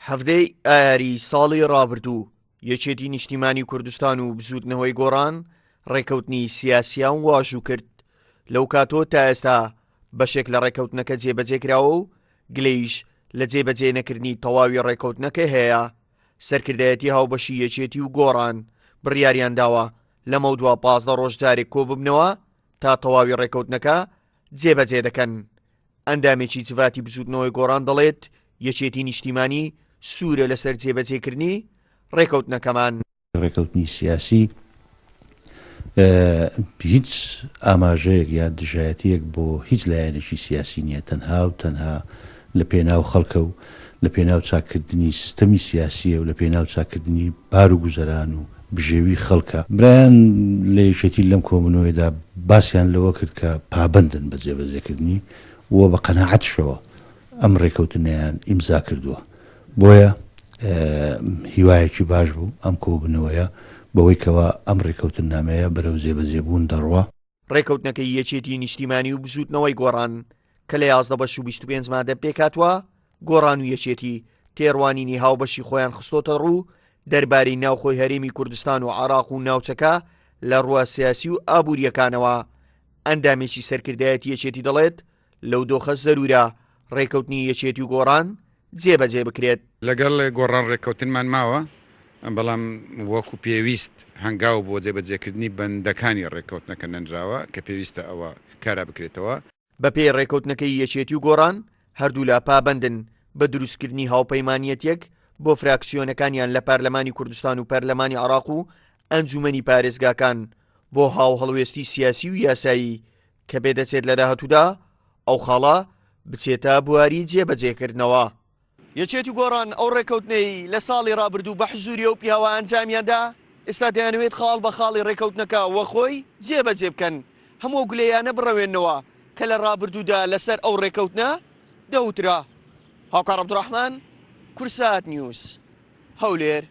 حەڤدەی ئایاری ساڵی ڕابردوو یەکێتی نیشتیمانی کوردستان و بزووتنەوەی گۆڕان ڕێکەوتنی سیاسیان واژوو کرد لەو کاتۆ تا ئێستا بەشێک لە ڕێکەوتنەکە جێبەجێ کراوە و گلەیش لە جێبەجێ نەکردنی تەواوی ڕێکەوتنەکە هەیە سەرکردایەتی هاوبەشی یەکێتی و گۆڕان بڕیاریان داوە لەمەودوا 15 ڕۆژ جارێک کۆببنەوە تا تەواوی ڕێکەوتنەکە جێبەجێ دەکەن. ئەندامێکی جڤاتی بزووتنەوەی گۆڕان دەڵێت، یەکێتی نیشتیمانی سوورە لەسەر جێبەجێکردنی ڕێکەوتنەکەمان. ڕێکەوتنی سیاسی هیچ ئاماژەیەک یا دژایەتییەک بۆ هیچ لایەنێکی سیاسی نییە، تەنها و تەنها لە پێناو خەڵکە و لە پێناو چاککردنی سیستەمی سیاسییە و لە پێناو چاککردنی بار و گوزەران و بژێوی خەڵکە. برایان لە یەکێتی لەم کۆبوونەوەیەدا باسیان لەوە کرد کە پابەندن بە جێبەجێکردنی و بە قەناعەتشەوە ئەم ڕێکەوتنەیان ئیمزا کردووە. بۆیە هیوایەکی باش بوو ئەم کۆبوونەوەیە بەوەی کەوا ئەم ڕێکەوتننامەیە بەرەو جێبەجێبوون دەڕوا. ڕێکەوتنەکەی یەکێتی نیشتیمانی و بزووتنەوەی گۆڕان کە لە 11 بەش و 25 مادە پێکهاتووە، گۆڕان و یەکێتی تێڕوانینی هاوبەشی خۆیان خستۆتە ڕوو دەربارەی ناوخۆی هەرێمی کوردستان و عێراق و ناوچەکە لە ڕووە سیاسی و ئابوورییەکانەوە. ئەندامێکی سەرکردایەتی یەکێتی دەڵێت، لەو دۆخە زەروورە ڕێکەوتنی یەکێتی و گۆڕان جێبەجێ بکرێت. لەگەڵ گۆڕان ڕێککەوتنمان ماوە، بەڵام وەکو پێویست هەنگاو بۆ جێبەجێکردنی بەندەکانی ڕێککەوتنەکە نەنراوە کە پێویستە ئەوە کارا بکرێتەوە. بەپێی ڕێککەوتنەکەی یەکێتی و گۆڕان، هەردوولا پابەندن بە دروستکردنی هاوپەیمانیەتیەک بۆ فراکسیۆنەکانیان لە پەرلەمانی کوردستان و پەرلەمانی عێراق و ئەنجومەنی پارێزگاکان بۆ هاوهەڵوێستی سیاسی و یاسایی کە پێدەچێت لە داهاتوودا ئەو خاڵە بچێتە بواری جێبەجێکردنەوە. یەکێتی و گۆڕان ئەو ڕێککەوتنەی لە ساڵی ڕابردوو بە حزوری ئەو پیاوە ئەنجامیاندا، ئێستا دەیانەوێت خاڵ بە خاڵی ڕێککەوتنەکە وەخۆی جێبەجێ بکەن، هەموو ئەو گلەییانە بڕەوێننەوە کە لە ڕابردوودا لەسەر ئەو ڕێککەوتنە دەوترا. هاوکار عەبدولڕەحمان، کوردسات نیوز، هەولێر.